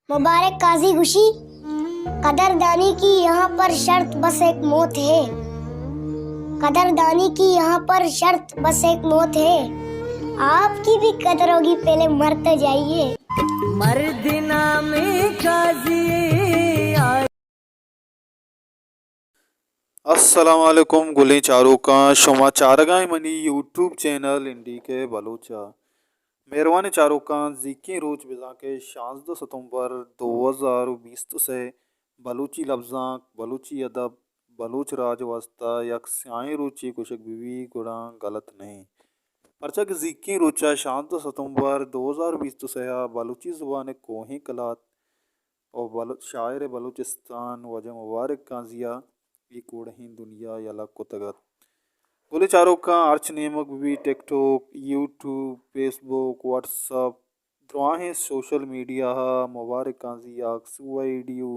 مبارک قاضی گوشی، قدردانی کی یہاں پر شرط بس ایک موت ہے۔ قدردانی کی یہاں پر شرط بس ایک موت ہے۔ آپ کی بھی قدر ہوگی، پہلے مر تو جائیے۔ مرد نام قاضی۔ السلام علیکم گلیں چاروکاں، شما چارگائیں منی یوٹیوب چینل این ڈی کے بلوچ ءَ۔ مہروانیں چاروکاں، زیکیں روچ بزاں کہ شانزدہ ستمبر دو ہزار و بیست و سئے، بلوچی لبزانک، بلوچی ادب، بلوچ راج واسطہ یک سیاہیں روچے گوشگ بہ بی گڑا غلط نہ ایں۔ پرچا کہ زیکیں روچ ءَ شانزدہ ستمبر دو ہزار بیست و سئے ءَ بلوچی زبان ءِ کوہیں کلات و بلو-، شاعر بلوچستان واجہ مبارک قاضی ءَ اے کوڑہیں دنیا یلہ کتگ ات۔ گلیں چاروکاں، ہرچ نیمگ بہ بی، ٹک ٹاک، یوٹیوب، فیس بک، واٹس اپ، دراہیں سوشل میڈیا ءَ مبارک قاضی ءِ عکس، ویڈیو،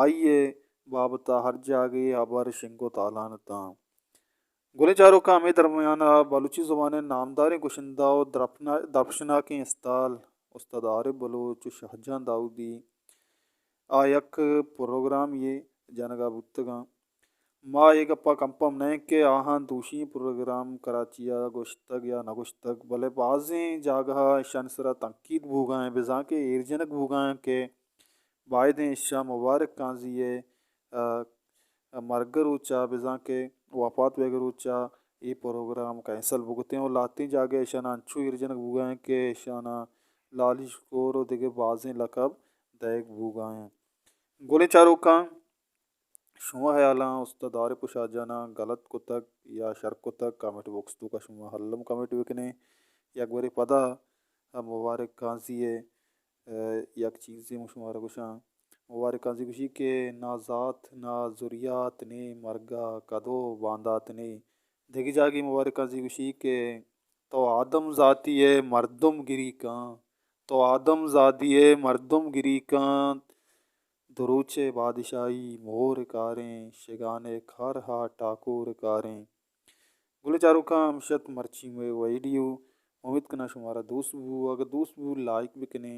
آئی ءِ بابت ءَ ہر جاگہے ہبر شنگ و تالان اتاں۔ گلیں چاروکاں، ہمے درمیان ءَ بلوچی زبان ءِ نامداریں گشندہ و درپنا-، درپشناکیں استال استاد عارف بلوچ و شاہجان داؤدی ءَ یک پروگرامے جنگ ءَ بوتگاں۔ ما اے گپ ءَ کنفرم نہ ایں کہ آہاں دوشی پروگرام کراچی ءَ گوشتگ یا نہ گوشتگ، بلے بازیں جاگہ ءَ ایشانی سرا تنقید بوگا ایں، بزاں کہ ایر جنگ بوگا ایں کہ بائدیں ایشاں مبارک قاضی ءِ، آ، مرگ ءِ روچ ءَ، بزاں کہ وفات بیگ ءِ روچ ءَ اے پروگرام کینسل بکتیں و لہتیں جاگہ ایشاناں انچو ایر جنگ بوگا ایں کہ ایشاناں لالی شکور و دگہ بازیں لقب دئیگ بوگا ایں۔ گلیں چاروکاں، شما ہیالاں استاد عارف و شاہجاناں غلط کتگ یا شر کتگ، کمنٹ باکس توکا شما الم کمنٹ بکنے۔ یک برے پدا مبارک قاضی ءِ، ءَ، یک چیزے من شمارا گوشاں۔ مبارک قاضی گوشی کہ نا ذات، نا ذریات، نے مرگا کدو باندات نے۔ دگہ جاگے مبارک قاضی گوشی کہ تو آدم ذاتی ءِ مردم گری کن، تو آدم زادی ءِ مردم گری کن، دو روچ ءِ بادشاہی مہر کاریں، شگان ءِ کار ہا ٹاکور کاریں۔ گلیں چاروکاں، ہمیش ات مرچی مئے ویڈیو۔ امیت کناں شمارا دوست بو۔ اگہ دوست بو، لائک بکنیں،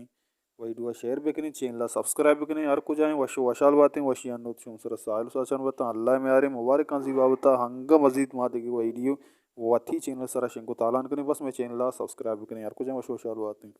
ویڈیو ءَ شیئر بکنیں، چینل ءَ سبسکرائب بکنیں۔ ہر کجا ایں وش و وشحال باتیں، وشی انوت شما سرا ساہیل و ساچان باتاں۔ اللہ ءِ میاریں۔ مبارک قاضی بابت ءَ انگہ مزید ما دگہ ویڈیو وتی چینل ءِ سرا شنگ و تالان کنیں۔ بس مئے چینل ءَ سبسکرائب بکنیں۔ ہر کجا ایں وش و وشحال باتیں۔